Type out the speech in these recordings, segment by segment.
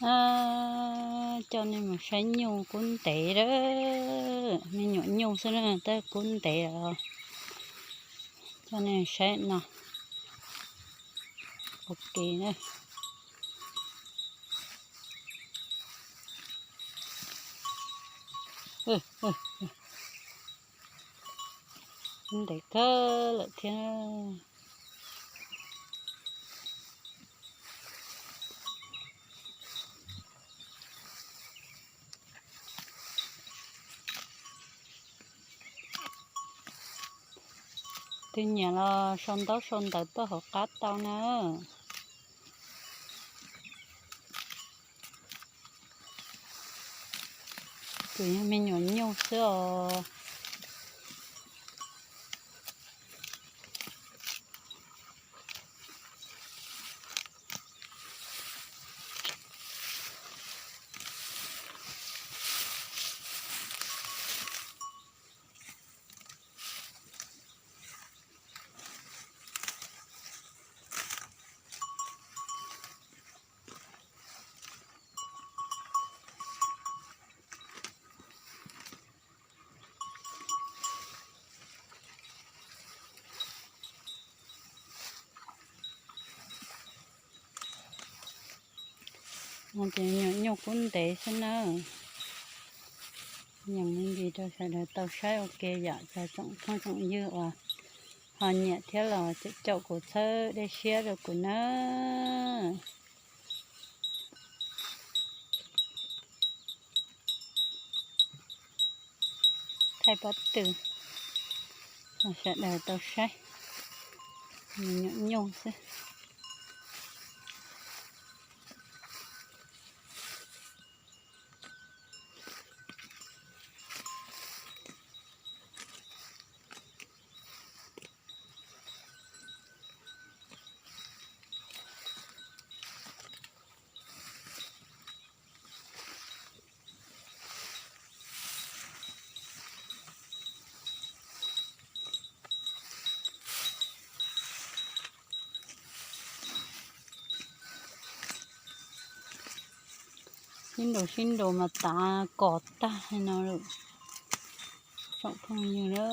Coj nej mus saib nyuj kub ntev lawm, me nyuam nyuj xwb na, tab kub ntev lawm. Coj nej saib no. Ok na. Ntev kawg lawm thiab. Tus nyiam los sau ntaub sau ntawv tuaj hauv qab tau na. Tus yog me nyuam nyuj xwb os. Ces nyuam nyuj kub ntev xwb na. Nyob li ntawd rau sawv daws tau saib ua ke yom, cov tsoom phooj tsoom ywg uas ho nyiam thiab los caum kuv txhawb dej siab rau kuv na. Thaij pob tw, sawv daws tau saib, me nyuam nyuj xwb. Sib nraus sib nraus mas tav kos tag li no lawm. Tsoom phooj ywg na,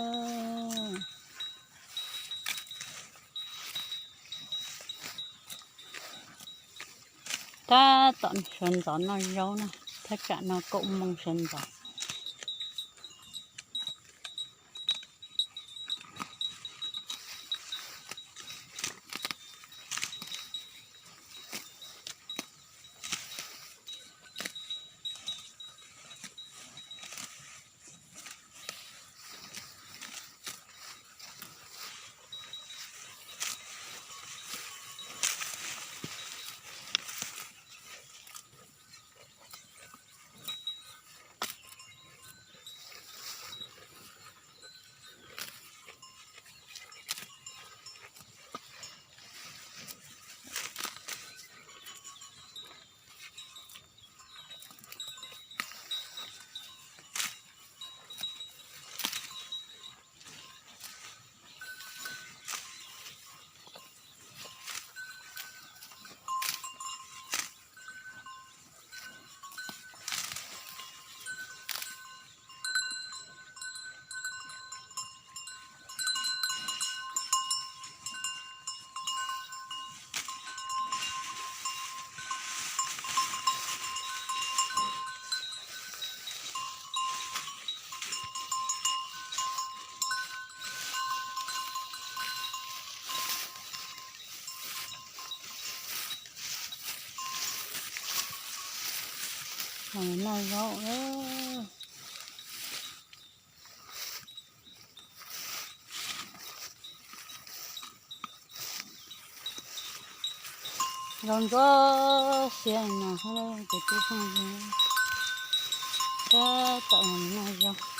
tab tom sawv ntxov noj zaub na, thaj tsam no kaum moos sawv ntxov. Noj zaub. Zoo ntsuab siab no ces tib phooj ywg, tab tom noj zaub.